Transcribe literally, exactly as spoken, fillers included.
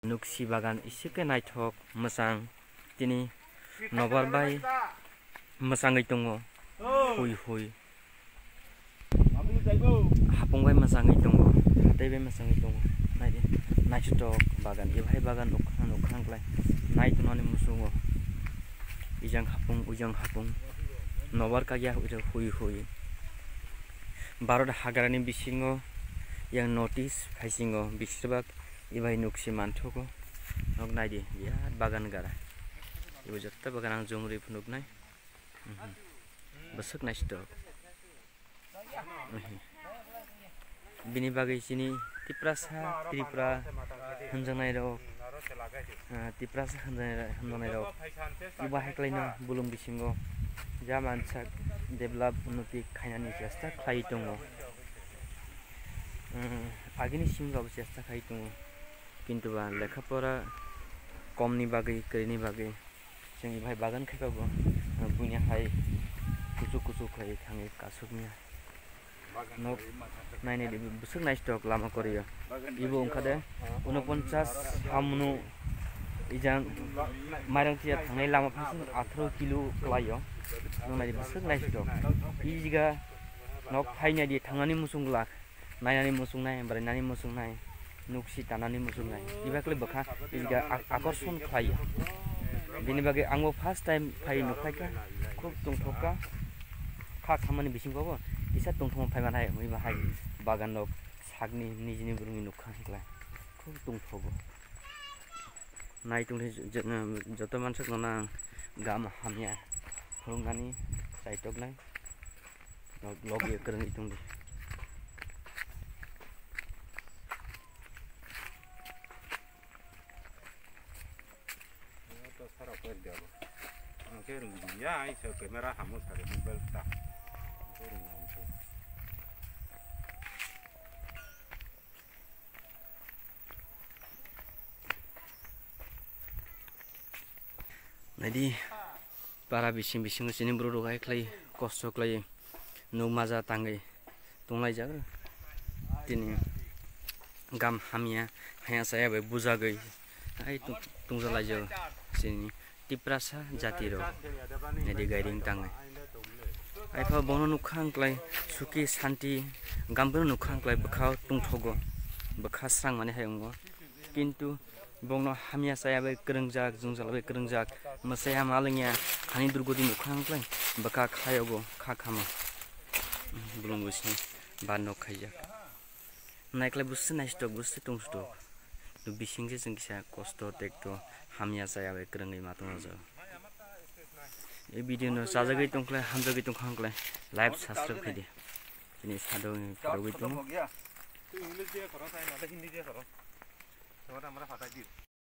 Nuksi bagan isikhe naithok mwchang, tini nobar bai mwchangwi tongo, hui hui. Hapung bai mwchangwi tongo, hatai bai mwchangwi tongo. Naidi, naithotok bagan, ebo hai bagan nukha nukha wngklai. Naitonani muchungo. Ijang hapung, ujang hapung. Nobar kagya hui hui. Bharat hagrani bisingo yang notice phaisingo, bisibak ebai nuksi manthogo. Nok naidi, birat bagan gara. Ebo joto bagan ang jumri phunuknai. Mhm. Bwswk naistok. Mhm. Bini bagwi chini Tiprasa, Tripura hwnjaknai rok, ah, Tiprasa hwnjaknai, hwnjaknai rok, ebo hai kwlaino bolong bisingo ja mansak develop, unnoti khainani chesta khlai tongo. Hmm, agini simi rok chesta khai tongo, kintu ba lekha pora komni bagwi, kwrwini bagwi chwng bai bagan khai kha bo, buini hai kuchuk kuchuk khlai thangwi kasukmya. Nok nainai di, bwswk naistok lama korio. Ibo wngkha de unoponchas samno ijang mairang tiya thangnai lama phasing atharo kilo kwlaio. Nung nai di, bwswk naistok. Ijiga nok phainai di, thangnani muchung glak. Nainani muchungnai, bwrainani muchungnai, nuksi tanani muchungnai. Iba kwlwi bwkha ijiga ak-, akorson khlaio. Bini bagwi angbo first time phai nukphaikha, khub tongthokka. Kha khamani bisingo bo kisa tongthokma phaimanai, eba hai bagan rok sakni nijini borokni nukha hinklai. Khub tongthogo. Nai tongthai joto mansukno nang gam hamya phunuknani chaitoknai. Log-, logi kwrwngwi tongdi. Ang khe rwngya, ang se camera hamo sari mobile ta. Ang khe rwngya ang khe. Naidi, para bising bisingo chini borok rok hai khlai kosto khlai, nuk maja tangwi tonglaijak. Tini gam hamya, haya chaya bai bujagwi hai tong-, tongjalaijago chini Tiprasa jati rok. Naidi gairing tangwi. Aipha bono nukha ang klai suki santi, gam bono nukha ang klai bwkha tongthogo, bwkha srang mani hai wngo. Kintu bongno hamya chaya bai kwrwngjak, jwngjal bai kwrwngjak, mwchaya malwngya, hani durgudi nukha ang klai bwkha khayogo, kha khama. Bolong bising bar nok khaijak. Naiklai bwswk naistok, bwswk tungstok. Bising se chwng kisa kosto tekto hamya chaya bai kwrwngwi ma tongna jago. E video no chajagwi tongkhlai, hamjagwi tongkha hwnklai, like, subscribe khaidi. Chini sadokni phorogwi tongo.